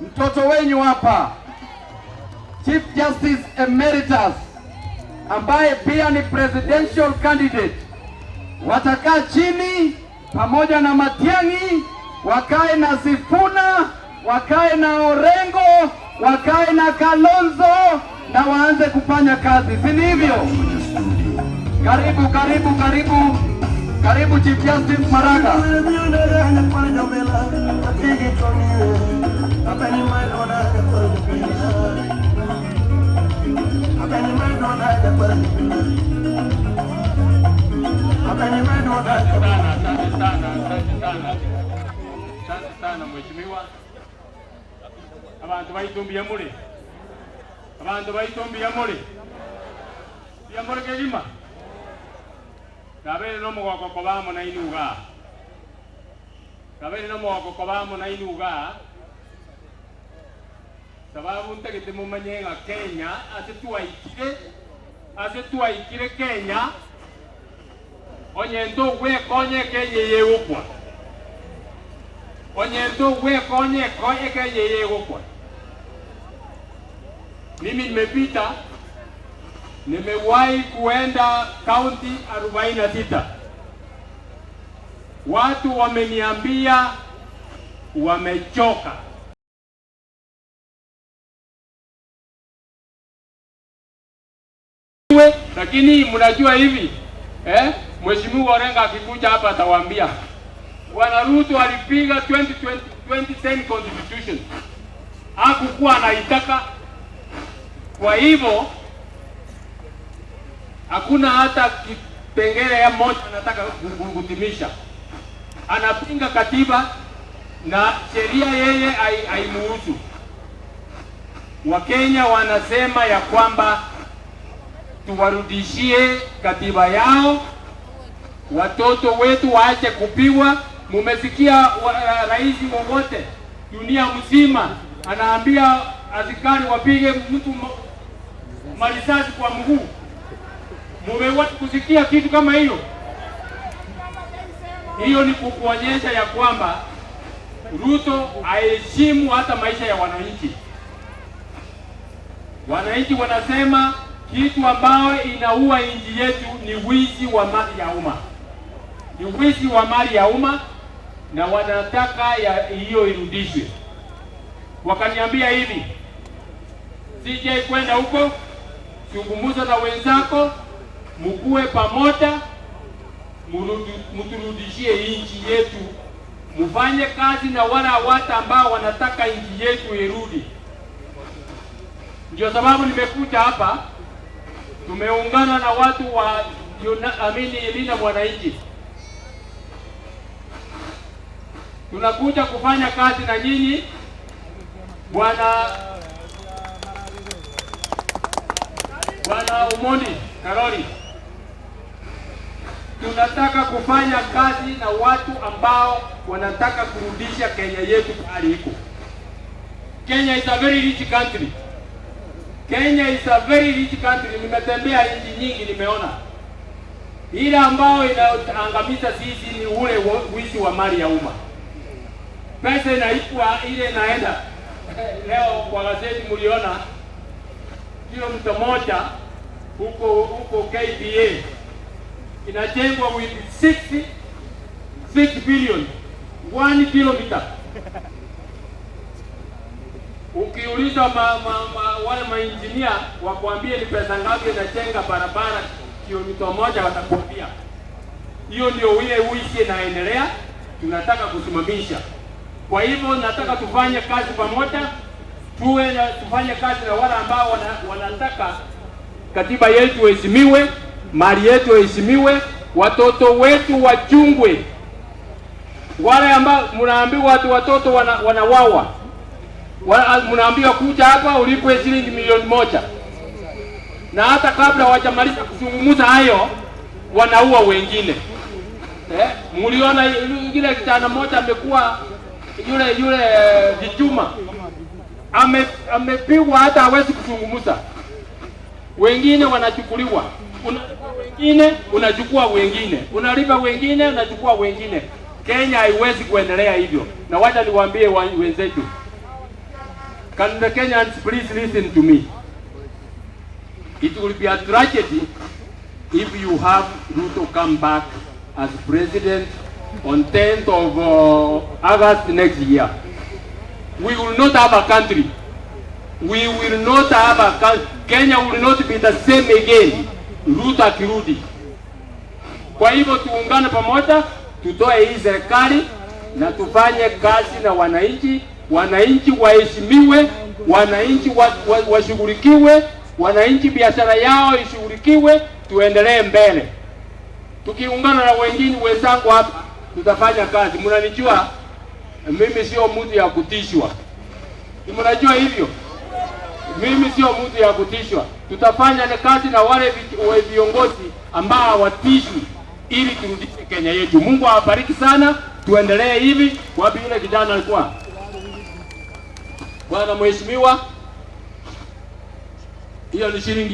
Mtoto wenyu hapa, Chief Justice Emeritus, ambaye pia ni presidential candidate, watakaa chini pamoja na Matiang'i, wakae na Sifuna, wakae na Orengo, wakae na Kalonzo na waanze kufanya kazi, si ni hivyo? Karibu, karibu, karibu, karibu Chief Justice Maraga. Asante sana, asante sana, asante sana mheshimiwa. Abantu baitumbiye muli, abantu baitumbiye muli bia muli kegima kabere nomugoko kobamo na inuga, kabere nomugoko kobamo na inuga, sababu ntagete mumanye ng'a Kenya ase twaikire, ase twaikire Kenya onye ntogwekonya Kenya yegokwa, onye ntogwekonya Kenya yegokwa. Mimi nimepita, nimewahi kuenda kaunti 46. Watu wameniambia wamechoka. Lakini mnajua hivi, eh? Mheshimiwa Orengo akikuja hapa atawaambia Bwana Ruto alipiga 2020, 2010 constitution, hakukuwa anaitaka. Kwa hivyo hakuna hata kipengele ya moja anataka kutimisha. Anapinga katiba na sheria, yeye haimuhusu. Wakenya wanasema ya kwamba tuwarudishie katiba yao, watoto wetu waache kupigwa. Mumesikia rais wowote dunia mzima anaambia askari wapige mtu marisasi kwa mguu? Mumewahi kusikia kitu kama hiyo? Hiyo ni kukuonyesha ya kwamba Ruto aheshimu hata maisha ya wananchi. Wananchi wanasema kitu ambayo inaua nchi yetu ni wizi wa mali ya umma, ni wizi wa mali ya umma, na wanataka ya hiyo irudishwe. Wakaniambia hivi, CJ, kwenda huko zungumza na wenzako, mkuwe pamoja, mturudishie nchi yetu, mfanye kazi na wala watu ambao wanataka nchi yetu irudi. Ndio sababu nimekuja hapa, tumeungana na watu wa amini Linda Mwananchi, tunakuja kufanya kazi na nyinyi Bwana Omondi Karoli. Tunataka kufanya kazi na watu ambao wanataka kurudisha Kenya yetu pahali iko. Kenya is a very rich country. Kenya is a very rich country. Nimetembea nchi nyingi, nimeona ile ambayo inaangamiza sisi ni ule wizi wa mali ya umma. Pesa inaipwa ile inaenda. Leo kwa gazeti mliona kilomita 1 huko KPA inajengwa with 6 billion 1 kilometer. Ukiuliza wale mainjinia wakwambie ni pesa ngapi inajenga barabara kilomita 1, watakwambia. Hiyo ndio ile wizi inaendelea, tunataka kusimamisha. Kwa hivyo nataka tufanye kazi pamoja, tuwe na, tufanye kazi na wale ambao wanataka katiba yetu iheshimiwe, mali yetu iheshimiwe, watoto wetu wachungwe. Wale ambao mnaambiwa watu watoto wanawawa, mnaambiwa kuja hapa ulipwe shilingi milioni 1, na hata kabla hawajamaliza kuzungumza hayo wanaua wengine. Mliona yule kijana mmoja amekuwa yule Kichuma amepigwa hata hawezi kuzungumza. Wengine wanachukuliwa, unalipa wengine, unachukua wengine, unalipa wengine, unachukua wengine. Kenya haiwezi kuendelea hivyo. Na wacha niwaambie wenzetu, Can the Kenyans please listen to me? It will be a tragedy if you have Ruto come back as president on 10th of August next year. We will not have a country. We will not have a country. Kenya will not be the same again. Ruto akirudi. Kwa hivyo tuungane pamoja, tutoe hii serikali na tufanye kazi na wananchi, wananchi waheshimiwe, wananchi washughulikiwe, wananchi biashara yao ishughulikiwe, tuendelee mbele. Tukiungana na wengine wenzangu hapa, tutafanya kazi. Mnanijua mimi sio mtu ya kutishwa, mnajua hivyo. Mimi sio mtu ya kutishwa. Tutafanya kazi na wale viongozi ambao hawatishwi ili turudishe Kenya yetu. Mungu awabariki sana, tuendelee hivi. Wapi yule kijana alikuwa? Bwana Mheshimiwa, hiyo ni shilingi